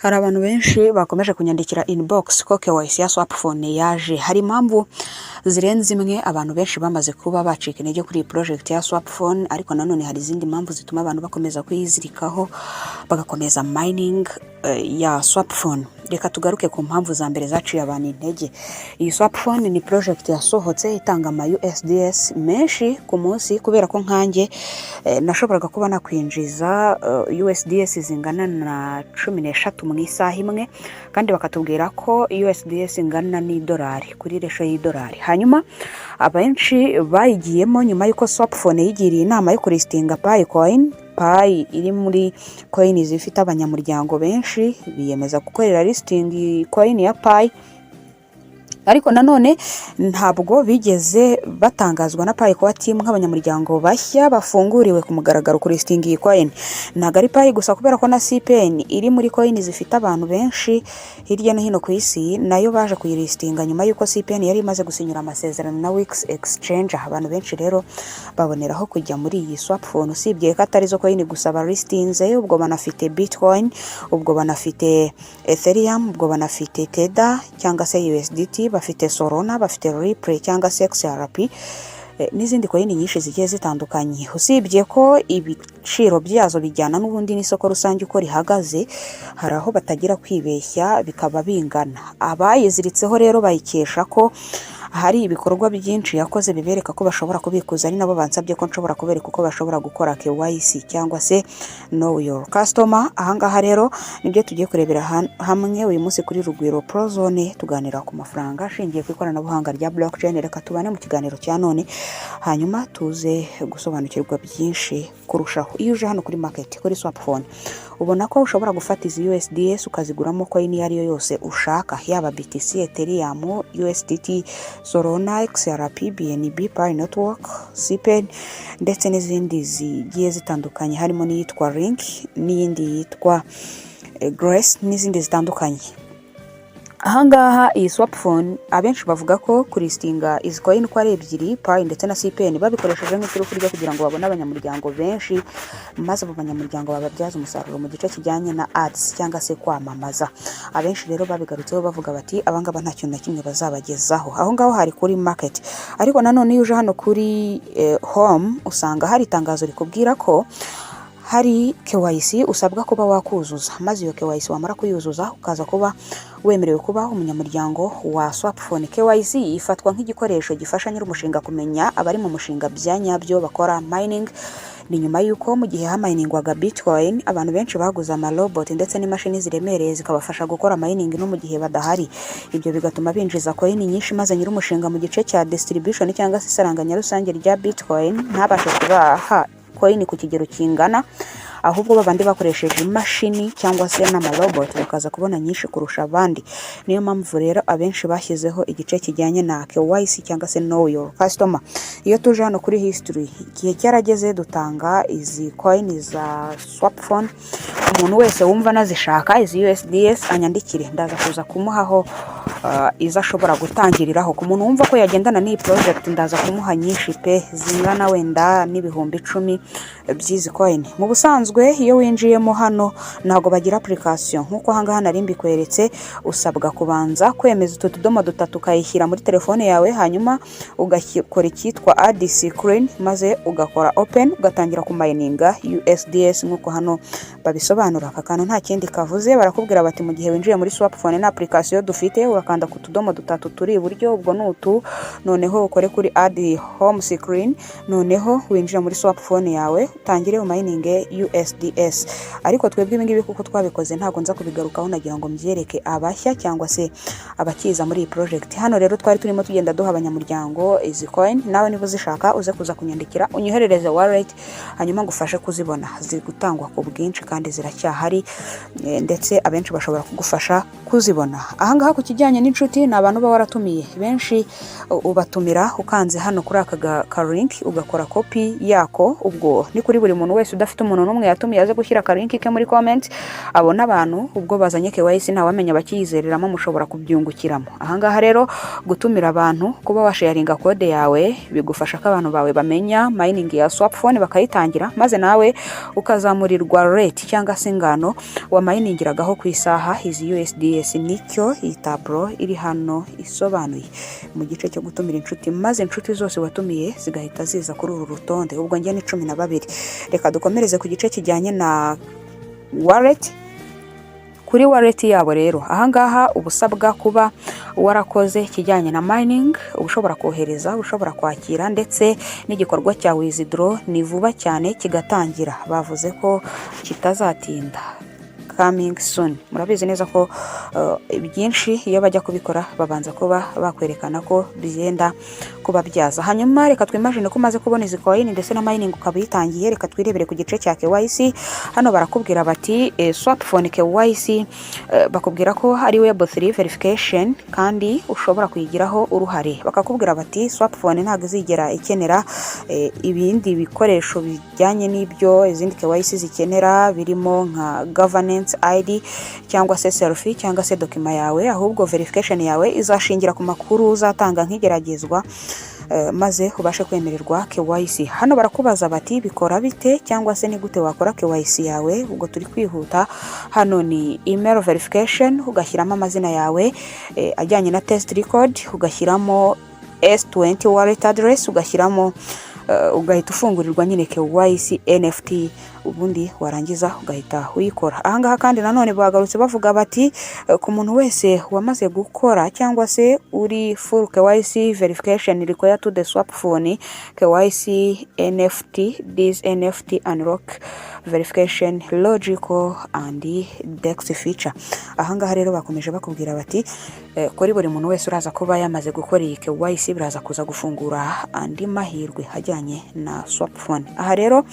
Hari abantu benshi bakomeje kunyandikira inbox ko KYC ya Swapfone yaje. Hari impamvu zirenze imwe abantu benshi bamaze kuba bacika intege kuri iyi project ya Swapfone, ariko nanone hari izindi mpamvu zituma abantu bakomeza kuyizirikaho, bagakomeza mining ya Swapfone. Reka tugaruke ku mpamvu za mbere zaciye abantu intege. Iyi Swapfone ni project yasohotse itanga ama USDS menshi ku munsi, kubera ko nkanjye nashoboraga kuba nakwinjiza USDS zingana na 13 mu isaha imwe, kandi bakatubwira ko USDS ingana n'idolari kuri ratio y'idolari. Hanyuma abenshi bayigiyemo nyuma y'uko Swapfone yigiriye inama yo kulistinga Pi coin. Pi iri muri coin zifite abanyamuryango benshi, biyemeza gukorera listing coin ya Pi, ariko nanone ntabwo bigeze batangazwa na Pi Core Team nk'abanyamuryango bashya bafunguriwe ku mugaragaro kuri listing iyi coin. Ntabwo ari Pi gusa, kubera ko na CPN iri muri coin zifite abantu benshi hirya no hino ku isi, nayo baje kuyilistinga nyuma y'uko CPN yari imaze gusinyura amasezerano na WEEX Exchange. Abantu benshi rero baboneraho kujya muri iyi Swapfone. Usibye ko atari zo coin gusa balistinze, ubwo banafite Bitcoin, ubwo banafite Ethereum, ubwo banafite Tether cyangwa se USDT, bafite Solana, bafite Ripple cyangwa se XRP n'izindi coin nyinshi zigiye zitandukanye. Usibye ko ibiciro byazo bijyana n'ubundi n'isoko rusange uko rihagaze, hari aho batagira kwibeshya bikaba bingana. Abayiziritseho rero bayikesha ko hari ibikorwa byinshi yakoze bibereka ko bashobora kubikuza, ari nabo bansabye ko nshobora kubereka uko bashobora gukora KYC cyangwa se Know Your Customer. Ahangaha rero nibyo tugiye kurebera hamwe uyu munsi kuri Rugwiro Prozone, tuganira ku mafaranga ashingiye ku ikoranabuhanga rya blockchain. Reka tubane mu kiganiro cya none, hanyuma tuze gusobanukirwa byinshi kurushaho. Iyo uje hano kuri market kuri Swapfone, ubona ko ushobora gufata izi USDS ukaziguramo coin iyo ari yo yose ushaka, yaba BTC, Ethereum, USDT, Solana, XRP, BNB, Pi Network, CPN ndetse n'izindi zigiye zitandukanye, harimo n'iyitwa Link n'iyindi yitwa Grace n'izindi zitandukanye. Ahangaha iyi Swapfone, abenshi bavuga ko kulistinga izi coin uko ari ebyiri, Pi ndetse na CPN, babikoresheje nk'iturufu ryo kugira ngo babone abanyamuryango benshi, maze abo banyamuryango bababyaze umusaruro mu gice kijyanye na ads cyangwa se kwamamaza. Abenshi rero babigarutseho bavuga bati abangaba nta kintu na kimwe bazabagezaho. Aho ngaho hari kuri market, ariko nanone iyo uje hano kuri home, usanga hari itangazo rikubwira ko hari KYC usabwa kuba wakuzuza, maze iyo KYC wamara kuyuzuza ukaza kuba wemerewe kuba umunyamuryango wa Swapfone. KYC ifatwa nk'igikoresho gifasha nyir'umushinga kumenya abari mu mushinga bya nyabyo bakora mining. Ni nyuma y'uko mu gihe haminingwaga Bitcoin, abantu benshi baguze amarobot ndetse n'imashini ziremereye zikabafasha gukora mining no mu gihe badahari. Ibyo bigatuma binjiza coin nyinshi, maze nyir'umushinga mu gice cya distribution cyangwa se isaranganya rusange rya Bitcoin ntabashe kubaha coin ku kigero kingana, ahubwo babandi bakoresheje imashini cyangwa se n'amarobot bakaza kubona nyinshi kurusha abandi. Niyo mpamvu rero abenshi bashyizeho igice kijyanye na KYC cyangwa se Know Your Customer. Iyo tuje hano kuri history, igihe cyarageze dutanga izi coin za Swapfone. Umuntu wese wumva anazishaka izi USDS anyandikire, ndaza kuza kumuhaho izo ashobora gutangiriraho. Ku muntu wumva ko yagendana n'iyi project, ndaza kumuha nyinshi pe, zingana wenda n'10,000 by'izi coin. Mu busanzwe iyo winjiyemo hano ntabwo bagira application nk'uko ahangaha nari mbikweretse. Usabwa kubanza kwemeza utu tudomo dutatu, ukayishyira muri telefone yawe, hanyuma ugakora icyitwa add screen, maze ugakora open, ugatangira kumininga USDS nk'uko hano babisobanura. Aka kantu nta kindi kavuze, barakubwira bati mu gihe winjiye muri Swapfone na application dufite, urakanda ku tudomo dutatu turi iburyo, ubwo ni utu, noneho ukore kuri add home screen, noneho winjira muri Swapfone yawe, utangire umininge USDS. Ariko twebwe ibi ngibi kuko twabikoze ntabwo nza kubigarukaho, nagira ngo mbyereke abashya cyangwa se abakiza muri iyi project. Hano rero twari turimo tugenda duha abanyamuryango izi coin. Nawe niba uzishaka uze kuza kunyandikira, unyoherereze wallet, hanyuma ngufashe kuzibona. Ziri gutangwa ku bwinshi kandi ziracyahari, ndetse abenshi bashobora kugufasha kuzibona. Ahangaha ku kijyanye n'inshuti, ni abantu uba waratumiye benshi, ubatumira ukanze hano kuri aka ka link, ugakora copy yako. Ubwo ni kuri buri muntu wese udafite umuntu n'umwe yatumiye, aze gushyira ka link ke muri comment, abona abantu. Ubwo bazanye KYC, ntawamenya, bakiyizereramo, mushobora kubyungukiramo. Ahangaha rero gutumira abantu, kuba washaringa code yawe, bigufasha ko abantu bawe bamenya mining ya Swapfone bakayitangira, maze nawe ukazamurirwa rate cyangwa se ingano wamayiningiragaho ku isaha izi USDS. Nicyo iyi tableau iri hano isobanuye mu gice cyo gutumira inshuti, maze inshuti zose watumiye zigahita ziza kuri uru rutonde. Ubwo njye ni 12. Reka dukomereze ku gice kijyanye na wallet. Kuri wallet yabo rero, ahangaha uba usabwa kuba warakoze ikijyanye na mining, uba ushobora kohereza, ushobora kwakira, ndetse n'igikorwa cya withdraw ni vuba cyane kigatangira. Bavuze ko kitazatinda, coming soon. Murabizi neza ko byinshi iyo bajya kubikora babanza kuba bakwerekana ko byenda kubabyaza. Hanyuma reka twimagine ko umaze kubona izi coin ndetse na mining ukaba uyitangiye. Reka twirebere ku gice cya KYC. Hano barakubwira bati Swapfone KYC, bakubwira ko ari Web3 verification kandi ushobora kuyigiraho uruhare. Bakakubwira bati Swapfone ntabwo izigera ikenera ibindi bikoresho bijyanye n'ibyo izindi KYC zikenera, birimo nka governance ID cyangwa se selfie cyangwa se document yawe, ahubwo verification yawe izashingira ku makuru uzatanga nk'igeragezwa, maze ubashe kwemererwa KYC. Hano barakubaza bati bikora bite, cyangwa se ni gute wakora KYC yawe? Ubwo turi kwihuta. Hano ni email verification, ugashyiramo amazina yawe ajyanye na test record, ugashyiramo S20 wallet address, ugashyiramo ugahita ufungurirwa nyine KYC NFT, ubundi warangiza ugahita uyikora. Ahangaha kandi nanone bagarutse bavuga bati ku muntu wese wamaze gukora cyangwa se uri full KYC verification required to the Swapfone KYC NFT, this NFT unlock verification logical and DEX feature. Ahangaha rero bakomeje bakubwira bati kuri buri muntu wese uraza kuba yamaze gukora iyi KYC, biraza kuza gufungura andi mahirwe ajyanye na Swapfone. Aha rero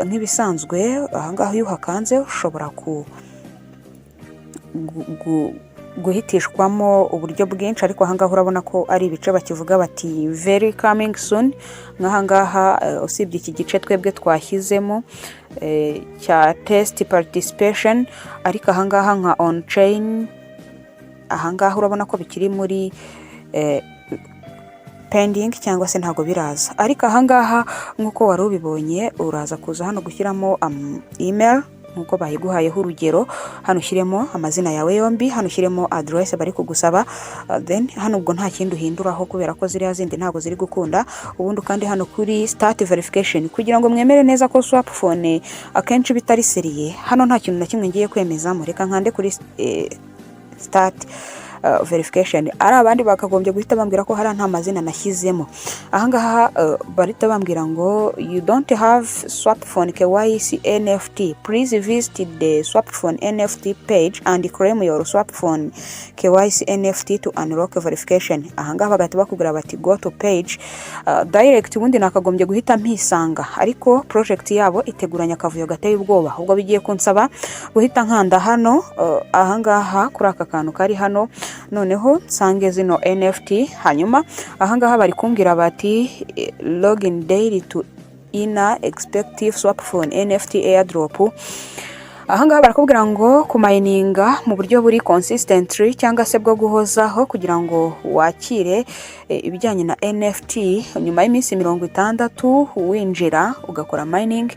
nk'ibisanzwe, ahangaha iyo uhakanze ushobora ku guhitishwamo uburyo bwinshi, ariko ahangaha urabona ko ari ibice bakivuga bati very coming soon. Nk'ahangaha usibye iki gice twebwe twashyizemo cya test participation, ariko ahangaha nka on chain, ahangaha urabona ko bikiri muri pending cyangwa se ntabwo biraza. Ariko ahangaha nk'uko wari ubibonye, uraza kuza hano gushyiramo email nk'uko bayiguhayeho urugero, hano ushyiremo amazina yawe yombi, hano ushyiremo address bari kugusaba, then hano ubwo nta kindi uhinduraho kubera ko ziriya zindi ntabwo ziri gukunda. Ubundi kandi hano kuri start verification, kugira ngo mwemere neza ko Swapfone akenshi bitari sérieux, hano nta kintu na kimwe ngiye kwemezamo. Reka nkande kuri start verification. Ari abandi bakagombye guhita bambwira ko hari nta mazina nashyizemo. Ahangaha bahita bambwira ngo "You don't have Swapfone KYC NFT. Please visit the Swapfone NFT page and claim your Swapfone KYC NFT to unlock verification." Ahangaha bagahita bakubwira bati "Go to page direct." Ubundi nakagombye guhita mpisanga, ariko project yabo iteguranye akavuyo gateye ubwoba. Ubwo bigiye kunsaba guhita nkanda hano, ahangaha kuri aka kantu kari hano, noneho nsange zino NFT. Hanyuma ahangaha bari kumbwira bati "Login daily to earn expected Swapfone NFT airdrop." Ahangaha barakubwira ngo kumayininga mu buryo buri consistently cyangwa se bwo guhozaho kugira ngo wakire ibijyanye na NFT nyuma y'iminsi 60 winjira ugakora mining,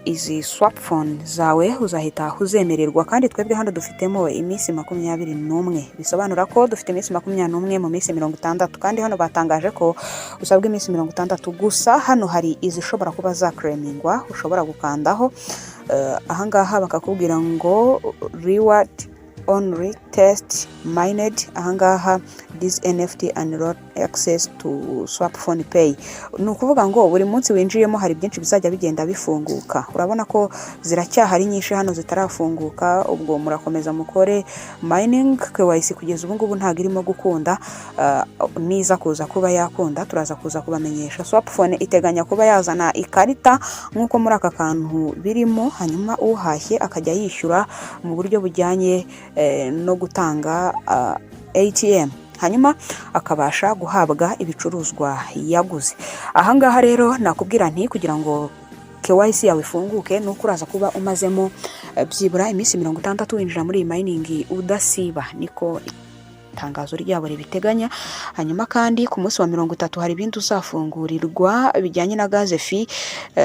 izi Swapfone zawe uzahita uzemererwa. Kandi twebwe hano dufitemo iminsi 21, bisobanura ko dufite iminsi 21 mu minsi 60, kandi hano batangaje ko usabwa iminsi 60 gusa. Hano hari izishobora kuba zaclaimingwa, ushobora gukandaho. Ahangaha bakakubwira ngo "Reward only test mined." Ahangaha "This NFT unlock access to Swapfone Pay." Ni ukuvuga ngo buri munsi winjiyemo hari byinshi bizajya bigenda bifunguka. Urabona ko ziracyahari nyinshi hano zitarafunguka. Ubwo murakomeza mukore mining. KYC kugeza ubu ngubu ntabwo irimo gukunda. Niza kuza kuba yakunda turaza kuza kubamenyesha. Swapfone iteganya kuba yazana ikarita nk'uko muri aka kantu birimo, hanyuma uhashye akajya yishyura mu buryo bujyanye no gutanga ATM, hanyuma akabasha guhabwa ibicuruzwa yaguze. Ahangaha rero nakubwira nti kugira ngo KYC yawe ifunguke ni uko uraza kuba umazemo byibura iminsi 60 winjira muri iyi mining udasiba, niko itangazo ryabo ribiteganya. Hanyuma kandi ku munsi wa 30 hari ibindi uzafungurirwa bijyanye na gas fee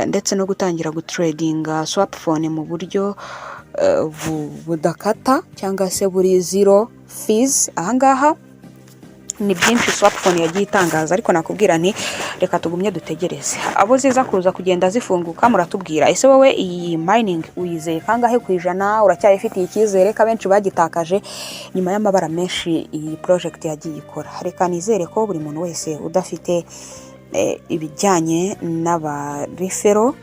ndetse no gutangira gutradinga swap phone mu buryo budakata cyangwa se buri zero fees. Ahangaha ni byinshi swap phone yagiye itangaza, ariko nakubwira nti reka tugumye dutegereze abo ziza kuza kugenda zifunguka. Muratubwira, ese wowe iyi mining uyizeye kangahe ku ijana? Uracyayifitiye icyizere, ko abenshi bagitakaje nyuma y'amabara menshi iyi project yagiye ikora? Reka nizere ko buri muntu wese udafite ibijyanye n'aba referral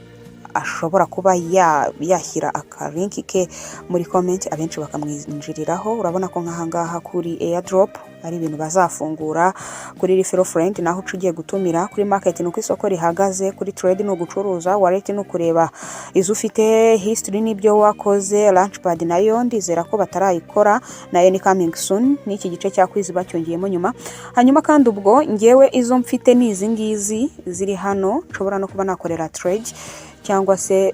ashobora kuba yashyira akalink ke muri comment, abenshi bakamwinjiriraho. Urabona ko nk'ahangaha kuri airdrop ari ibintu bazafungura, kuri referral friend naho uca ugiye gutumira, kuri market ni uko isoko rihagaze, kuri trade ni ugucuruza, wallet ni ukureba izo ufite, history n'ibyo wakoze, launchpad nayo ndizera ko batarayikora, nayo ni coming soon, n'iki gice cya quiz bacyongeyemo nyuma. Hanyuma kandi ubwo ngewe izo mfite ni izi ngizi ziri hano, nshobora no kuba nakorera trade cyangwa se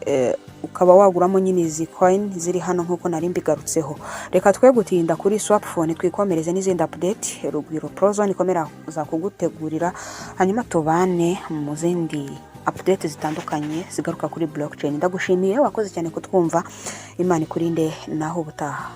ukaba waguramo nyine izi coin ziri hano nk'uko nari mbigarutseho. Reka twe gutinda kuri swap phone, twikomereze n'izindi update Rugwiro Prozone ikomera za kugutegurira, hanyuma tubane mu zindi update zitandukanye zigaruka kuri blockchain. Ndagushimiye, wakoze cyane kutwumva. Imana ikurinde, naho ubutaha.